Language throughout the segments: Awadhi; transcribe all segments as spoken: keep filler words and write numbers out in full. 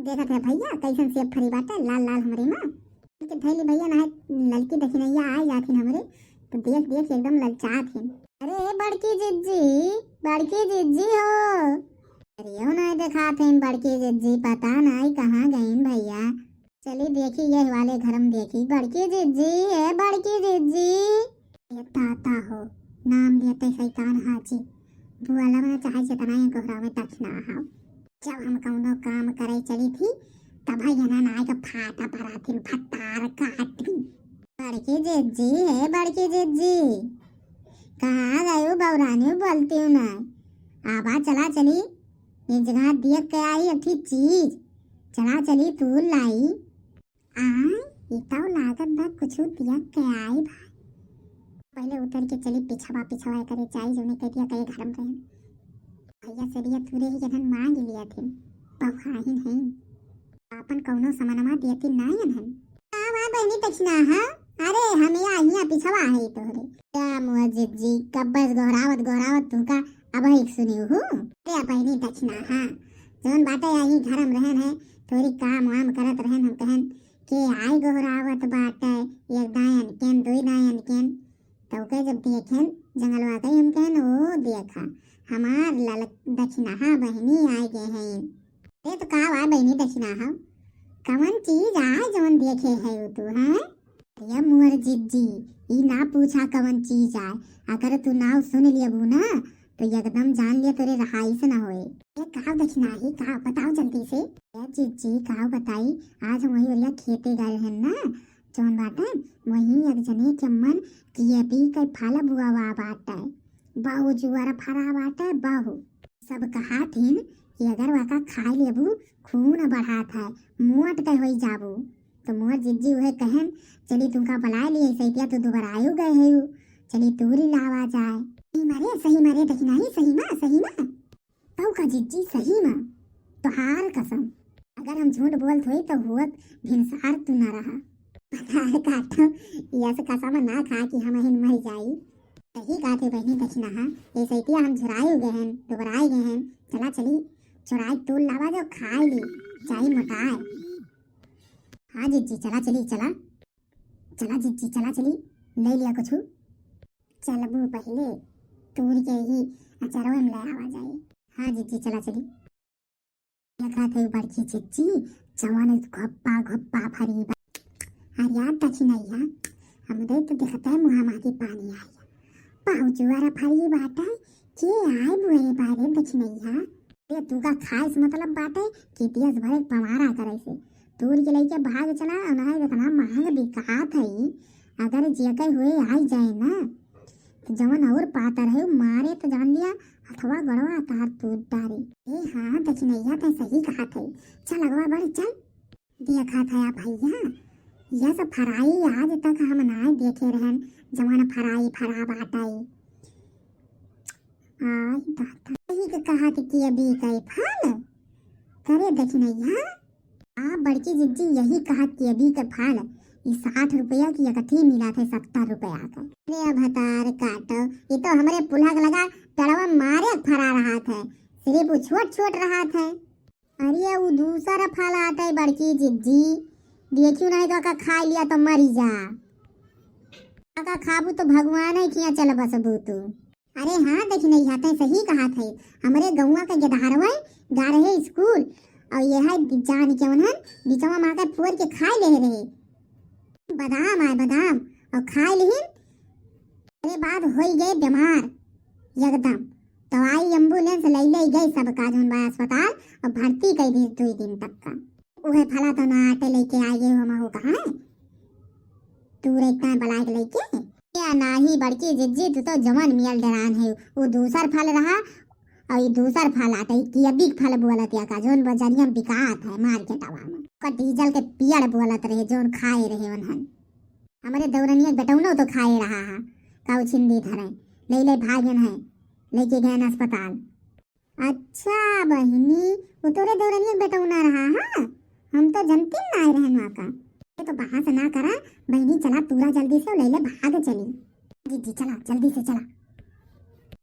देखत है भइया, कइसन सेब फरी बाटे, लाल लाल हमरे माँ। के धइली भइया, ना ललकी दखिनैया आइ जाथिन हमरे, तो देख देख एकदम ललचात हिन। अरे बड़की जिज्जी, बड़की जिज्जी हो। अरे यो नाहीं देखात हिन बड़की जिज्जी, पता नाहीं कहाँ गइन भइया। चली देखी, यही वाले घर में देखी। बड़की जिज्जी, ए बड़की जिज्जी। ए ताता हो, नाम लेते शैतान हाजी। बुआला मना चाहे जितना ही गोहरावे दखिना हाव। जब हम कउनो काम करे चली थी, तब ही इन्हन आए के फाटा पराथिन, फटार काटिन। बड़की जिज्जी, हे बड़की जिज्जी, कहाँ गयू बौरानी बोलती हूँ ना? आबा चला चली, ये जगह दियक के आई अठी चीज, चला चली तू लाई। आ, ई तउ लागत बा कुछु दिया के आई भाई। पहिले उतर के चली पिछवा, पिछवा करे जाई, जउने कह दिया कहे घर में रहन। भइया से दिया तुरे ही जन्हन मांग लिया थे, बहुआहिन हैं। आपन कउनो समनमा देती ना अनहन। का बा बहिनी दखिना, हाँ? अरे, हम या हिया पिछवा है तोहरे। क्या मुआ जिज्जी, कब्बस गोहरावत, गोहरावत तुमका अब एक सुनी हूँ। अरे, बहिनी दखिना, हाँ? जौन बाटे यही घर में रहन है, थोड़ी काम वाम करत रहन, हम कहन, के आई गोहरावत बाटे, एक दायन केन, दुई दायन केन। तो के जब देखेन जंगलवा के, हम कहन, ओ देखा, हमार लल दखिनहा बहिनी आइ गए हैं। अरे तो का बा बहिनी दखिनहा, कवन चीज आय जवन देखे है तू, हैं? अरे मोर जिज्जी, ई ना पूछा कवन चीज आय, अगर तू नाव सुन लेबू ना, तो एकदम जान ले तोरे रहाई से ना होए। ए, का दखिनहा ही, का बताओ जल्दी से। ए जिज्जी, का बताई, आज हम वही ओरिया खेते गए हैं ना, जौन बाटे, वही एक जने के मन कियबी के फल बुआवा बाटे, बहु जुअर फरा बाटे, बहु। सब कहाथिन कि अगर वाका खाए लेबू, खून बढ़ात है, मोट के होई जाबू। तो मोर जिज्जी उहे कहन, चली तुमका बुलाए लिए, सैतिया तो दुबरायु गए है, चली तूरी लावा जाए। सही मारे, सही मारे, दखिनहा ही, सही मा, सही मा। तउ का जिज्जी, सही मा, तोहार कसम, अगर हम झूठ बोलत होई तो हुअत भिनसार तू ना रहा। भतार काटो, यस कसम ना खा कि हम हिन मर जाई। सही कहत है बहिनी दखिनहा, ये सैतिया हम झुराई गए हैं, दुबराई गए हैं। चला चली, चुराई तूल लावा जो खाए ली, जाई मोटाए। हाँ जिज्जी, चला चली, चला। चला जिज्जी, चला चली, ले लिया कुछ। चलबू पहिले, तूर के ही अचरवे में ले आवा जाए। हाँ जिज्जी, चला चली। देखा थे बड़की जिज्जी, जवन घोप्पा घोप्पा फरी बा। अरे यार दखिनहा, हमरे तो देखते मुँह माथी पानी आई। पाँव जुआरा फरी बाटे, के आय बुए बारे दखिनहा। ए, तुका खाए से मतलब बाटे कि देश भरे पवारा करे से। तूर के लइके भाग चला, अनाज इतना महंग बिकात है, अगर जेके हुए आई जाए ना, तो जवन और पातर है, मारे तो जान लिया, हथवा गोड़वा तार तूर डारे। ए हाँ, दखिनहा ते सही कहत है। चल अगवा बढ़, चल। देखा था भइया, यस फराई आज तक हम ना देखे रहन, जवन फराई फरा बाटे। आई दादा, यही के कहत कियबी के फल। करे दखिनहा, आ बड़की जिज्जी यही कहत कियबी के फल। ई साठ रुपया की एकठी मिला थे सत्तर रुपया के। अरे भतार काटो, ई तो हमरे पुलहक लगा पेड़वा मारे फरा रहा थे, सिर्फ वो छोट छोट रहा थे। अरे उ दूसर फल आटे बड़की जिज्जी, देखियो नहीं तो का खाई लिया तो मरी जा। का खाबू तो भगवान है किया चल बसबू तू। अरे हाँ, दखिनहा ते सही कहत है, हमरे गौवा के गेदहरवा गा रहे स्कूल, और ये है जान के उन्हन बिचवा मा के फोर के खाए ले रहे। बादाम आए बादाम, और खाए लिहिन, अरे बाद होई गए बीमार एकदम। तो आई एम्बुलेंस ले ले गई सबका जौन बा अस्पताल, और भर्ती कर दी दुई दिन तक का। उहे फला तो ना आटे लेके आई गए हम हो कहाँ है? तू रे इतना बलाय के लेके? या नाही बड़की जिज्जी, तू तो जवन मियल डरान है, वो दूसर फल रहा, और ये दूसर फल आटे, ये कियबी के फल बोलत या का, जौन बजरिया में बिकात है मार्केटवा में। का डीजल के पियड़ बोलत रहे, जौन खाए रहे उन्हन। हमरे दौरनिया बेटौनो तो खाए रहा है, काऊ छिंदी धरे, ले ले भागन है, लेके गए अस्पताल। अच्छा बहिनी, वो तोरे दौरनिया बेटौना रहा है, हम तो जनती ना आए रहन वहाँ का। ये तो बहास ना करा बहिनी, चला तूरा जल्दी से, ले ले भाग चली। जिज्जी चला, जल्दी से चला।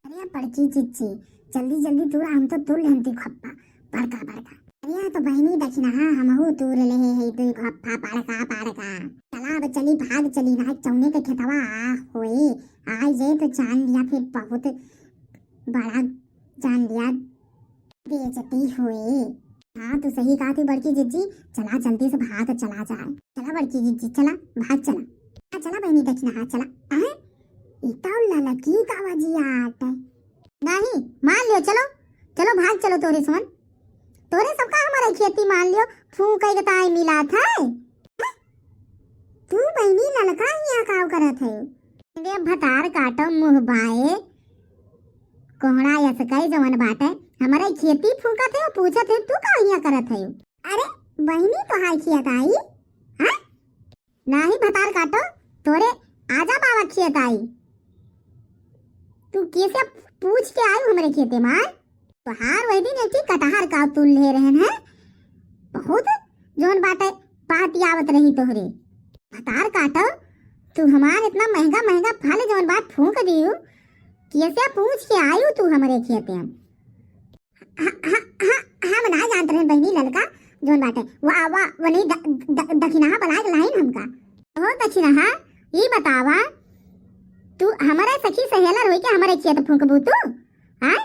अरे बड़की जिज्जी, जल्दी जल्दी तूरा, हम तो तूर लेहन ती खप्पा, बड़का बड़का। अरे तो बहिनी दखिनहा, हमहू तूर लेहे है दुई घप्पा पाड़का पाड़का। चला अब चली, भाग चली ना चौने के खेतवा। होए, आई जाए तो जान लिया फिर बहुत बड़ा जान लिया बेइज्जती होए। हाँ, तू सही कहा थी बड़की जिज्जी, चला जल्दी से भाग चला जाए। चला बड़की जिज्जी, चला भाग चला। हाँ, चला बहिनी दखिनहा, चला। अहे, ई तो ललकी का आवाजी आट। नहीं, मान लियो, चलो, चलो भाग चलो तोरे सोन। तोरे सबका हमारे खेती मान लियो, फूंक के ताई मिला था। तू बहिनी ललका हिया काव करत है? रे भतार काटो मुँह बाए, कोहड़ा यसकई जवन बाटे, हमारे खेती फूंकत है, पूछत है, तू का हिया करत है? अरे बहिनी तोहार खियत आई, हाँ? नाही भतार काटो, तोरे आजा बाबा खियत आई। तू कैसे पूछ के आयु हमरे खेते माँ? तोहार वही दिन एक कटहर का तुल्हे रहन है, बहुत जौन बाटे पाती आवत रही तोहरे। भतार काटो, तू हमार इतना महंगा महंगा फल जौन बात फूंक दियू, कैसे पूछ के आयु तू हमरे खेते? ह-, ह-, ह-, हम ना जानत रहे बहिनी ललका जौन बाटे। वा, वा, वो नहीं द-, द-, दखिनहा बना के लाइन हमका। हो दखिनहा, ई बतावा, तू हमारे सखी सहेलर होई के हमारे खेत फूंकबू तू? हाँ?